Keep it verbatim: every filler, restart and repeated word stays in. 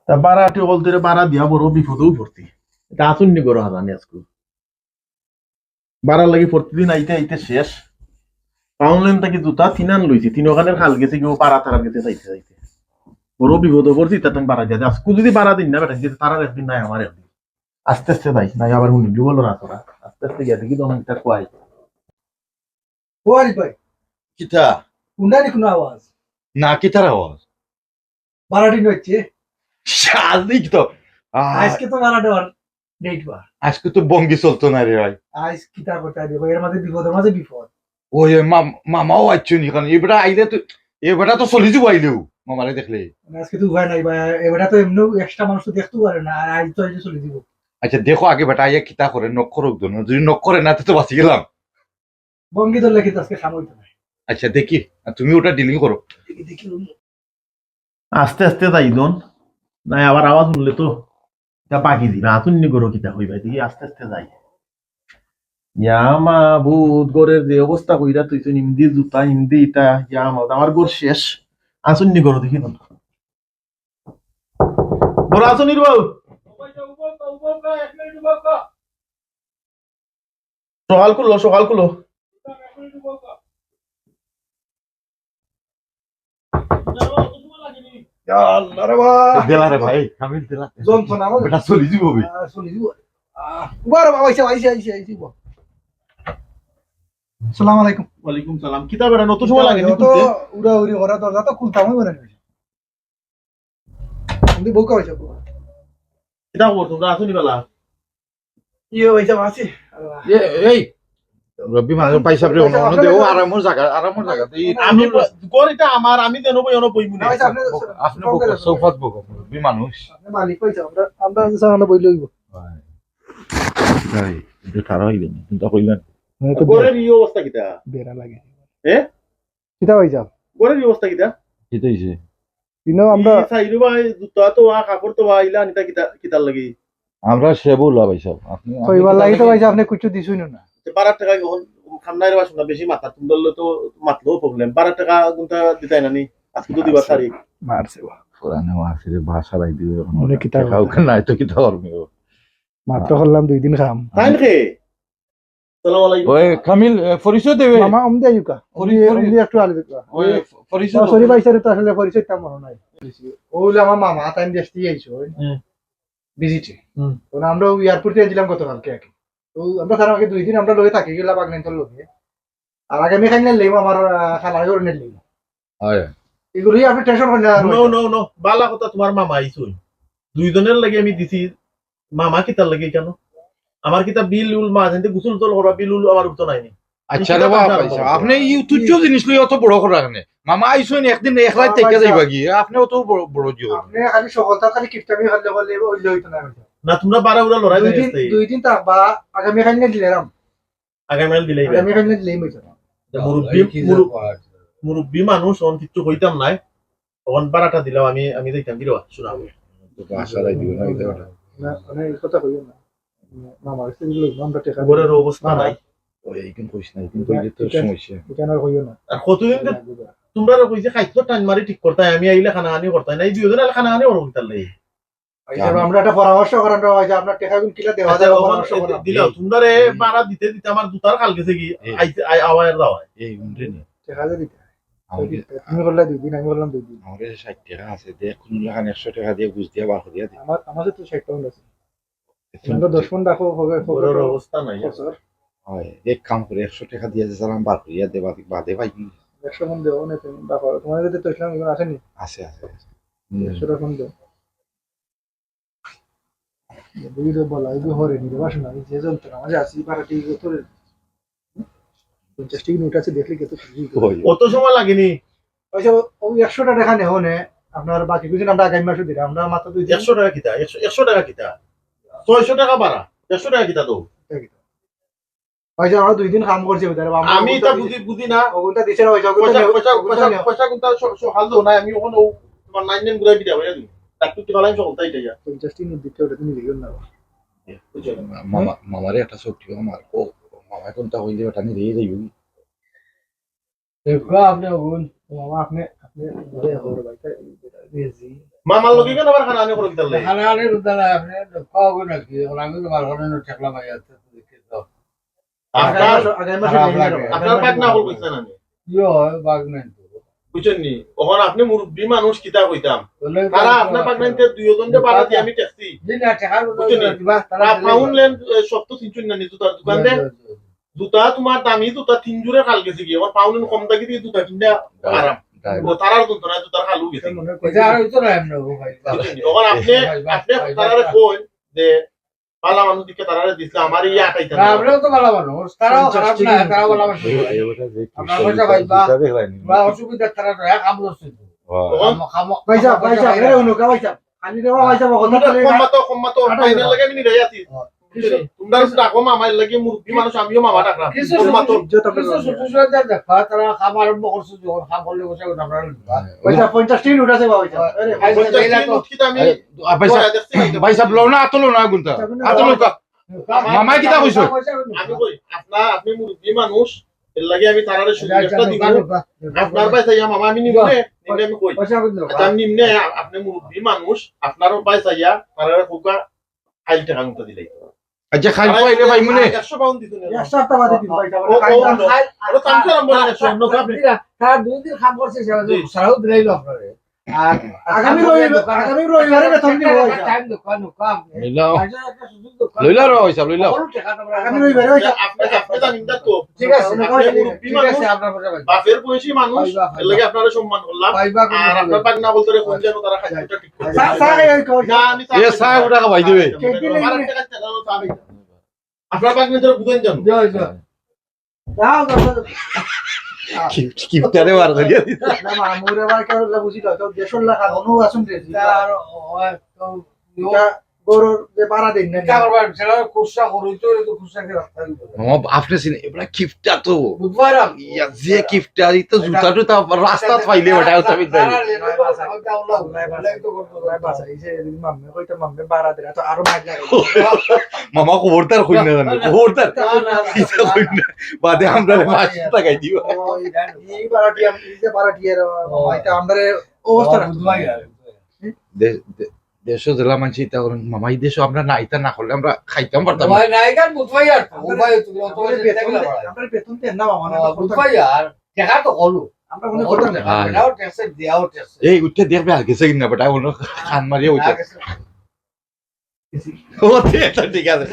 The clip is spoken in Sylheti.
তা ভাড়াটি অকলতরে ভাড়া দিয়া বড় বিপদেউ পড়ছি। ইতা আছইন নি ঘরো হাজানি আজকু। ভাড়ার লাগি প্রতিদিন আইতে আইতে শেষ। পাউনলেন থাকি জুতা তিনখান লইছি, তিনখানর খাল গেছে গিয়া ভাড়া তারার গেছে চাইতে চাইতে। বড় বিপদেউ পড়ছি, ইতার তাইন ভাড়া দিয়া দে। আজকু যুদি ভাড়া দেইন না বেটা, ইতা তারার একদিন নায় আমার একদিন। আস্তে আস্তে যাই, নায় আবার হুনিলিবো লড়াচড়া। আস্তে আস্তে গিয়া দেখি তো ইতা কয়। ও আরিফ ভাই, কিতা? হুনরায় নি কুনু আওয়াজ? না, কিতার আওয়াজ? ভাড়াটি নইছে। শালি তো। আহ, আজকে তো ভাড়া দেওয়ার date বা। আজকে তো বঙ্গি চলতো না রে ভাই। আইজ কিতা কথা রে ভাই, এর মাঝে বিপদর মাঝে বিপদ। ওই, ওই মা-, মামাও আইছইন নি, কারণ এ বেটা আইলে তো, এ বেটা তো চলি যাইবো আইলেও, মামারে দেখলে। মানে আজকে তো উপায় নাই ভাই, এ বেটা তো এমনেও extra মানুষ তো দেখতেও পারে না, আর আইজ তো আইলে চলি যাইবো। আচ্ছা, দেখো আগে বেটা আইয়া কিতা করে, knock করউক তো, যদি knock করে না, তো, তো বাঁচি গেলাম। বঙ্গি ধরলে কিন্তু আজকে কাম অইতো নায়। আচ্ছা, দেখি, আর তুমি ওটা dealing করো। দেখি, দেখি, আস্তে আস্তে যাই দন। নায় আবার আওয়াজ হুনলে তো ইতা বাকি দিবা। আছইন নি ঘরো কিতা কইবা, দেখি আস্তে আস্তে যাই। ইয়া মাবুদ, ঘরর যে অবস্থা কইরা থইছইন, ইমদি জুতা, ইমদি ইতা, ইয়া মাবুদ, আমার ঘর শেষ। আছইন নি ঘরো দেখি দন। ঘরো আছইন নি রে বাবু? সকাল খুলো, সকাল খুলো। ইয়া আল্লাহ রে ভাই। দিলা রে ভাই, কামিল দিলা। যন্ত্রণা আমার। বেটা চলি যাইবো বে। আহ, চলি যাইবো। আহ, উবা রে বাবা, আইসা, আইসা, আইসা, আইসা, উবা। সালাম আলাইকুম। ওয়ালাইকুম সালাম। কিতা বেটা, নতুন সময় লাগে নি তো খুলতে? উড়াউড়ি করা, দরজা তো খুলতাম অইবো না। তুমি বউকা হইছো, বউকা। কিতা খবর, তুমরা আছো নি বালা? ইয়ো, ভাইসাব, আছি। আল্লাহ। এ, এই, রব্বি মানুষ, ভাইসাব রে, ভাইসাব, অন্য, অন্য আপনি দেও, বসুন। আরামর জাগা, আরামর জাগা। এই আমি ব-, ঘর ইটা আমার, আমি যেন বই, অন্য বই মনে না, ভাইসাব, আপনি বসুন। আপনি বউকা, বউকা, সোফাত বউকা, রব্বি মানুষ। আপনি মালিক ভাইসাব, আমরা, আমরা সামনে বই লইব। ভাই। ভাই, এটা খারাপ হইল না, চিন্তা করলেন। মানে তো ঘরের বেড়া, এই অবস্থা কিতা? বেড়া লাগে। এ? কিতা ভাইসাব? ঘরের এই অবস্থা কিতা? কিতা হইছে? ইনো আমরা এই সাইডে ভাই, জুতা তো বা, কাপড় তো বা, ইলা আনিতা কিতা, কিতার লাগি? আমরা সেবুলা ভাইসাব। আপনি, আপনি কইবার কিতার লাগি তো লাগি? ভাইসাব, আপনি কিছু দিছুন না। যে বারো টাকা এখন খান্নার বাসন না, বেশি মাথা, তুমরা তো মাতলেও problem। বারো টাকা কোনটা দিতাই না নি? আজকে তো দিবার তারিখ। মারছে বা। পুরানো মারছে রে, বাসা রাই দিবে এখন। মনে কিতা টাকা কথা? ওকে নাই তো কিতা করবে ও? মাত্র করলাম দুই দিন কাম। তাই নাকি? সালাম আলাইকুম। ওই কামিল, এ, পরিচয় দেবে। মামা, অমদি আইউক্কা। পরি-, অমদি, পরি-, অমদি একটু আলি দেখবা। ওই পরিচয় ও, দেবে। Sorry ভাইসাব, তো আসলে পরিচয় তেমন মনে নাই। ও হইলো আমার মামা, তাই দেশ থেকে আইছো, ওই হুম। Visit-এ। হুম। ওনা আমরা ওই airport থেকে আনছিলাম গতকালকে আর কি। তো আমরা তার আগে দুই দিন আমরা লগে থাকি, গেলা বাগনাইন্তর লগে। আর আগামী খাইলে লইব আমার, আহ, খালার ঘরে লইব। হয়। এগুলোই আপনি tension করেন না। No, no, no। বালা কথা, তোমার মামা আইছইন। দুইজনের লাগি আমি দিছি, মামা কিতার লাগি কেন? আমার কিতা বিল উল মা জানতে গোসল টোসল করা বিল উল আমার উঠতো নাইনি। আচ্ছা রে বাবা, আপনি এই তুচ্ছ জিনিস লই অত বড় করা কেনে? মামা আইছইন একদিন এক রাত থেকে যাইবা কি? আপনি অত বড়, বড় জিও। আপনি খালি সকলতা খালি কিপটামি করলে বলে ওই লইতো না। না, তোমরা বারা উরা লড়াই দুই দিন, দুই দিন থাকবা, আগামী খাইলে দিলাম। আগামী মাইল দিলেই আগামী মাইল দিলেই হইছে। তা মুরব্বি, এই কি যে মুরব-, পাওয়া যায়। মুরব্বি মানুষ, অখন কিচ্ছু কইতাম নাই। অখন বারোটা দিলাম আমি, আমি যাইতাম, দিল, শোনা আমি। তো বাসায় দিব না, এই কথা। না, মানে, এই কথা কইও না। মামার কাছে দিলে আমরা টেকা ঘরের অবস্থা মামা। নাই। ওই, এইখান কইস না, এইখান কইলে তো এটা, সমস্যা। এটা না কইও না। আর কতদিন তো তোমরা কইছে খাইতো টাইম মারি ঠিক করতাই, আমি আইলে খানা আনি করতাই না, এই দুইজন আইলে খানা আনি করবো তাহলে। আচ্ছা, আমরা একটা পরামর্শ করাম, আমরা ওই যে আপনার টেকাগুলো কিলা দেওয়া আচ্ছা, যায়, ওখানে পরামর্শ করাম। দিলাম, তোমরা রে এই বাড়া দিতে দিতে আমার জুতার খাল গেছে কি? এই আইতে, আই-, আওয়ার দাও। এই উঠে নি। টেকা যে দিতে হয়। আমাকে তুমি করলে দুই দিন, আমি করলাম দুই দিন। আমার কাছে ষাট টাকা আছে, দেখ কোন লাখান একশো টাকা দিয়ে ঘুষ দিয়ে বার করিয়া দে। আমার, আমার কাছে তো ষাট পাউন্ড আছে। এখন আমরা দশ পাউন্ড রাখো, হবে, হবে ঘরের তো অবস্থা নাই। বছর। হয়, এক কাম করে একশো টাকা দিয়ে যে চালান বার করিয়া দে, বাদে, বাদে ভাই। একশো পাউন্ড দেওয়া অনেক, রাখো। তোমার কাছে তো ইসলাম এগুলো আসেনি? আছে, আছে, আছে। হুম। একশো টাকা দেও। বুঝি তো বলা, এই যে হরে নির্বাসন, আমি যে যন্ত্রণা মাঝে আছি, বারো টিকিট করে। পঞ্চাশ টিকিট নোট আছে, দেখলে কত খুশি হইতো। অত সময় লাগেনি। আচ্ছা, ও, ওই একশো টাকা নেওয়া নে, আপনার বাকি কিছু আমরা আগামী মাসে দিলাম, আমরা মাত্র দুই দিন। একশো টাকা কিতা? একশো, একশো টাকা কিতা? ছয়শো টাকা বাড়া, একশো টাকা কিতা তো? এটা কিতা? ভাইসাব, আমরা দুই দিন কাম করছি ভিতরে, আমরা আমি ওগুনটা এটা দিছি, বুঝি, বুঝি না। ওগুনটা দিছে না, ভাইসাব, ওগুনটা পয়সা, নেও, পয়সা, ওগুনটা পয়সা, নেও। পয়সা কোনটা স-, সকাল দেও না, আমি ওখানে ও তোমার নাইন নাইন ঘুরে বিদায় হয়ে যাবি। ডাক্তার কি বালাই সকলটা এটা ইয়া। পঞ্চাশ টিন দিতে ওটা তুমি লিখো না। মামা, মামারে একটা চোখ টিপা মার। ও, মামা কোনটা হইলে ওটা নিয়ে দিয়ে যাইবি। দেখো আপনি ওগুন। ও মামা, আপনি, আপনি ঘুরে ঘুরে বাইতে, জি। মামার লগে কেন আবার খানা আনি করো কিতার লাগি? খানা আনি করতে না, আপনি খাওয়াবো নাকি? ওরা আমি তো ভালো করে ঠেকলা মাই আছে, দেখে তো। আপনার আগামী মাসে খারাপ নিয়ে লাগে। যাবো। আপনার পাকনা হল কইছে না নি? ইয়ে হয়, বাঘ নাই তো। বুঝছেন নি? ওখানে আপনি মুরব্বী মানুষ কিতা কইতাম। বলে তারা তো আপনার আছে। পাকনাইতে দুইজনরে বাড়া দিয়ে আমি ঠেকছি। জি না, ঠেকার কথা বুঝছেন নি? না, দিবা, তারা আর দিলে পাউন্ড দিবা। লেন সব তো তিনশো না নি জুতার দোকান দে। জি, জি, জি। জুতা তোমার দামি জুতা তিন জোড়া কাল গেছে গিয়ে। আমার পাউন্ড কম থাকি দিয়ে জুতা কিনা আরাম। ও তারার দুন তো না জুতার কালু গেছে। এটা আর হইতো না এমনি, ও ভাই। বুঝছেন নি? ওখানে আপনি, ভাই, ভাই, আপনি ভাই, তারারে ভাই। কই যে ভালা মানুষ দিকে তারারে দিছিল, আমার ইয়ে আটাইতে না, আমরাও তো ভালো মানুষ, তারাও খারাপ না, তারাও ভালো মানুষ। আমরা পয়সা পাই বা, বা অসুবিধা তারা তো এক আমল আছে তো। খামো-, খামো-, ভাই সাহেব, খামো-, ভাই সাহেব, খামো-, এরে হুনো, ভাই সাহেব। খালি রে ভাই সাহেব, কথা তোমরা বলে কম না। মাতো, কম মাতো, আরে ফাইনাল না। লাগে আমি নিরাই আছি। কিছু- তোমরা শুধু ডাকো, মামা, এর লাগি মুরব্বী মানুষ, আমিও মামা ডাকলাম। কিছু কম মাতো। ছোট, কিছু ছোট ছোট যা দেখা, তারা খাবার বকরছে যখন, খাম করলে বসে ওঠে, আমরা নিবা। ভাই সাহেব, পঞ্চাশ টিন উঠাছে ভাই সাহেব। আরে, ভাই সাহেব, পঞ্চাশ এইটা টিন তো- উঠতে আমি ভাই সাহেব, দয়া দেখছি ভাই সাহেব। ভাই সাহেব, লও না, আতো লও না, গুনতা। আতো লও কা। মামায় কিতা কইছে? আমি কই, আপনার, আপনি মুরব্বী মানুষ, এর লাগি আমি তারারে সুযোগ আচ্ছা, একটা দিব। দোকান, দোকান, দোকান। আপনার ভাই চাইয়া মামা, আমি নিমনে, নিমনে আমি কই। পয়সা কত দেবো? আচ্ছা, আমি নিমনে, আ-, আপনি মুরব্বী মানুষ, আপনার ভাই চাইয়া, তারারে কউক্কা, খাইল টেকা উঠা দিলাই। আচ্ছা, খাইল পাইলে ভাই মনে। একশো পাউন্ড দিত না। এক সপ্তাহ বাদে দিন ভাই সাহেব। ও, ও, খাইল ও, ওরা তো আমি তো আরম্ভ করে একশো, অন্য কামে। তারা দুই দিন কাম করছে, সে জি। সারাও দিলাইলো আপনারে। আর আগামী রবিবার, আগামী রবিবারে বেতন দিব ভাই সাহেব। টাইম দোকান, দোকান। লইলাও। আচ্ছা, একটা সুযোগ দোকান। লইলাও রে ভাই সাহেব, লইলাও। বড় টাকা তোমরা আগামী রবিবারে ভাই সাহেব। আপনি, আপনি জানেন না তো। ঠিক আছে, আপনি মুরব্বী ঠিক মানুষ, আছে, আপনার পয়সা পাইবা। বাপের বয়সী মানুষ, পাইবা, পাইবা। এর লাগি আপনারে সম্মান করলাম। পাইবা, কোনো আর আপনার problem পাকনা বলতে রে কোন নাই। যেন তারা খাইটা ঠিক করে। স্যার, স্যার, এই কই? না, আমি এ, স্যার, ওটা খাওয়াই দিবে। কেটে আমার নেই। একটা কাজ চালানো তো আমি। আপনার পাকনা ধরে বুঝেন জানো। জয়, জয়। যাও, যাও, যাও। কিপ-, কিপটারে বার করিয়া দিতা। না, মামুরে ভাই কেউ বুঝি না, কেউ দেশর লাগা, অনু আসুন রে। এটা আর, ও, ও, তো, এটা গরুর যে ভাড়া দিন না। এটা করবার, সেটা খুচরা করুই তো, এটা তো খুচরা কি রাখতে হবে। মামা, আপনি চিনেন, এবারে কিপটা তো। বুধবার আর ইয়া, যে কিপটা, এই তো জুতা টুতা রাস্তাত পাইলে ওটা, ওটা আমি দেই। তারা লেনদেন করে, ওটা ওলা, ওলা তো করতে হবে। ভাই বাসা, এই যে মাম্মে কইতে মাম্মে ভাড়া দিরা, তো আরো মাইর লাগে। মামা, খবরদার কই না জানো, খবরদার। না, না, না, কিতা কই না। বাদে আমরা পাঁচশো টাকা দিবা। ও, এই, এই ভাড়াটি আমি, এই যে ভাড়াটি আর, ও। এটা আমরা অবস্থা রাখতে বুধবার আর। দে-, দে-, দেশো জেলা মানছি, ইতা করেন, মামা, এই দেশো আমরা না, ইতা না করলে আমরা খাইতাম পারতাম না। ভাই, নায়িকার বুধ ভাই আর তো, বুধ ভাই তুমি অত আমরা বেশি বেতন দেখলে দে-, পারে। আমরা বেতন দেন না, মামা, আমরা আহ, করতাম। বুধ ভাই আর, আমরা মনে করতাম না। হ্যাঁ। এটাও ট্যাক্সে দেওয়াও ট্যাক্সে। এই উঠে দেখবে আর গেছে কিনা, বেটা, অন্য খান মারিয়া উঠে। ও, ঠিক আছে, ঠিক আছে।